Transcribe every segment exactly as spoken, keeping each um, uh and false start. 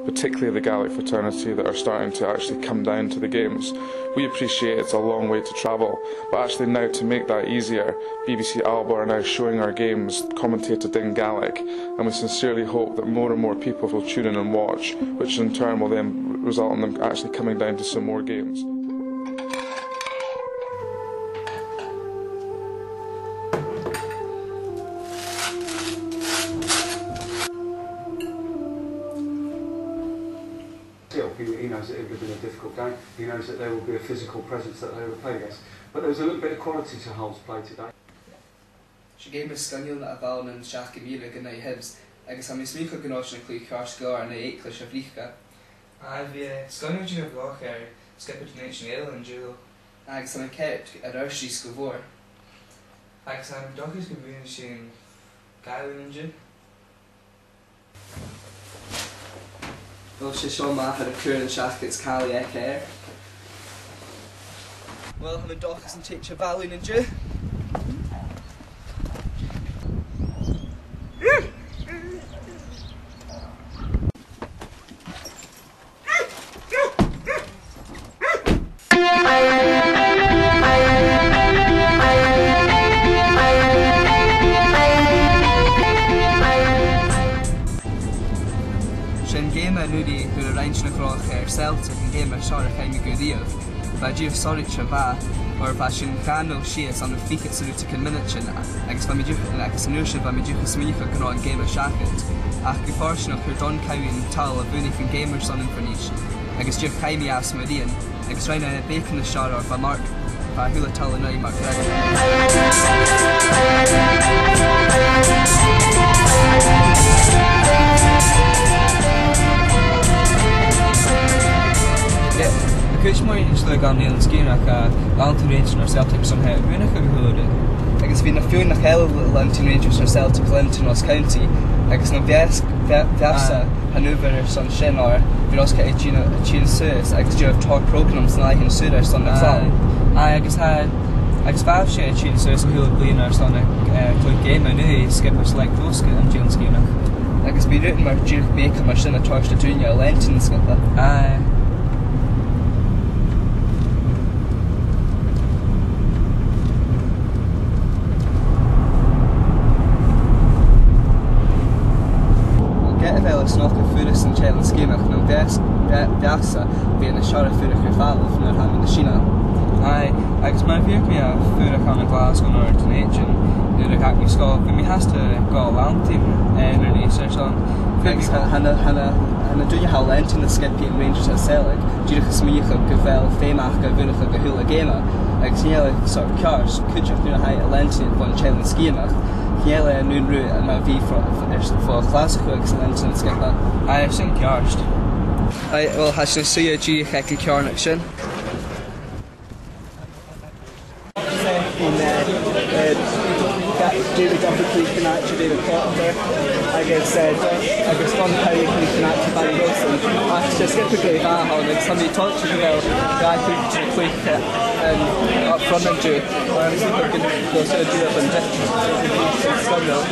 particularly the Gaelic fraternity that are starting to actually come down to the games. We appreciate it's a long way to travel, but actually now to make that easier, B B C Alba are now showing our games commentated in Gaelic, and we sincerely hope that more and more people will tune in and watch, which in turn will then result in them actually coming down to some more games. Still, he, he knows that it would have been a difficult game. He knows that there will be a physical presence that they would play against. But there was a little bit of quality to Hull's play today. 'S e geama sgoinneil a bh' ann an seachdain a bha seo gu math Hibs, agus tha mi a' smaoineachadh gun robh sinn a' cluich ceart gu leòr na h-eaglais a' bhliadhna. Aye, bha e sgoinneil dìreach a bhith air sgioba Dùn Èideann Ghaelainn an-diugh. Agus tha mi ceart gu leòr. Agus tha mi an dòchas gum faigh sinn gabhail an-diugh. Uill, 's e seo m' athair a' cur an t-seacaid càil aige air. Uill, tha mi an dòchas an tèid seo a bhalaich an-diugh. Sin geama an-uiridh a fhuair a roinn sinn a' chruthachadh air Celtic, an geama as fheàrr a chaidh mi gu riamh. Bha e dìreach sònraichte, bha, oir bha sinn dhà a h-ochd sìos ann am fichead 's a rudeigin mionaidean, agus bha mi dìreach, agus an uair sin bha mi dìreach a' smaoineachadh gun robh an geama seachad. Ach gu fortanach, chuir Don Cowie an toll a bhuannaich an geama airson Inbhir Nis, agus dìreach chaidh mi às mo rian. Agus rinn e beagan nas fheàrr oir bha Mark, bha a h-uile toll an aghaidh Mark Brennan. Yeah, a' chuid mhòr dhen t-slighe ann an Eilean Sgitheanach, a, leantainn Rangers no Celtic son a bhuannachadh a h-uile rud. Agus bha na feadhainn nach eil leantainn Rangers no Celtic, leantainn Ross County, agus nam bheachd-, bhe-, bheachd-sa, tha an uimhir airson sin oir bha Ross County a' tighinn, a' tighinn suas agus dìreach tòrr prògram san latha an-uiridh airson na clò. Aye, agus tha, agus bha sibh a' tighinn suas a h-uile bliadhna airson a, eh, cluich geama an-uiridh, sgioba Slig Roscoe an t-Eilean Sgitheanach. Agus bha rudan mar dìreach mìochail mar sin a' toirt do dhaoine a leantainn na sgioba. Aye. Ged a bha e snog a' fuireach san t-Eilean Sgitheanach, nam bheachd-, bhe-, bheachd-sa, bha e nas fheàrr a' fuireach air falbh nuair a tha mi nas sine. Aye, agus mar a bhiodh mi a' fuireach ann an Glaschu no ann an Dùn Èideann nuair a dh'fhàg mi sgoil, bha mi fhathast a' gabhail leantainn, eh, Inbhir Nis airson. Agus tha, tha na, tha na, tha na daoine a tha a' leantainn na sgiobaidhean Rangers no Celtic, dìreach a' smaoineachadh gu bheil feum aca a bhuannachadh a h-uile geama, agus chan eil e sort of ceart, cuideachd nuair a tha thu a' leantainn bhon t-Eilean Sgitheanach, chan eil e an aon rud mar a bhith fo, air, fo Ghlaschu agus a' leantainn na sgioba. Aye, sin ceart. Aye, uill, tha sinn a' suidhe dìreach aig a' cheàrnag sin. Bhon, eh, eh, Ga-, David Duffy a' cluich an àite David Proctor, agus, eh, Don-, agus Don Cowie a' cluich an àite Barry Wilson. Ach 's e sgioba glè mhath a th' ann, agus tha mi toilichte gu bheil dhà cluicheadair a' cluich, eh, um, up front an-diugh. Agus tha mi a' smaoineachadh gun, gun do seo dìreach an difference. Sgoinneil.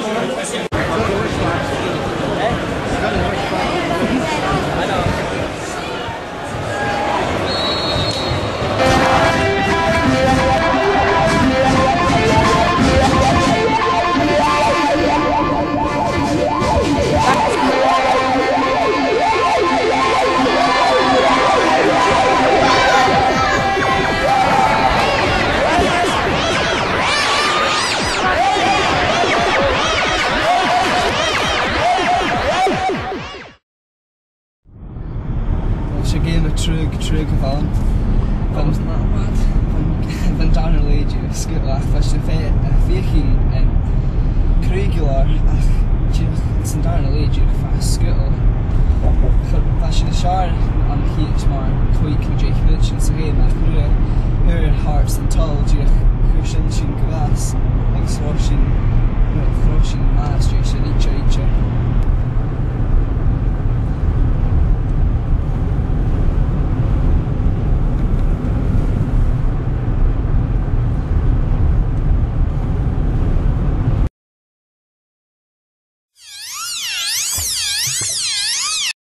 Uill, 's e geama truagh, truagh a bh' ann. Bha, bha, bha an dàrna leth dìreach sgoinneil, ach bha sinn a' feuch-, a' feuchainn, em, cruaidh gu leòr, ach dìreach san dàrna leth dìreach bha e sgoinneil. Chuir, bha sinn nas fheàrr ann an còig no deich mionaidean sa gheama, ach nuair a fhuair Hearts an toll, dìreach chuir sin sinn gu bàs, agus bha sinn, bha sinn math às dèidh sin, idir, idir.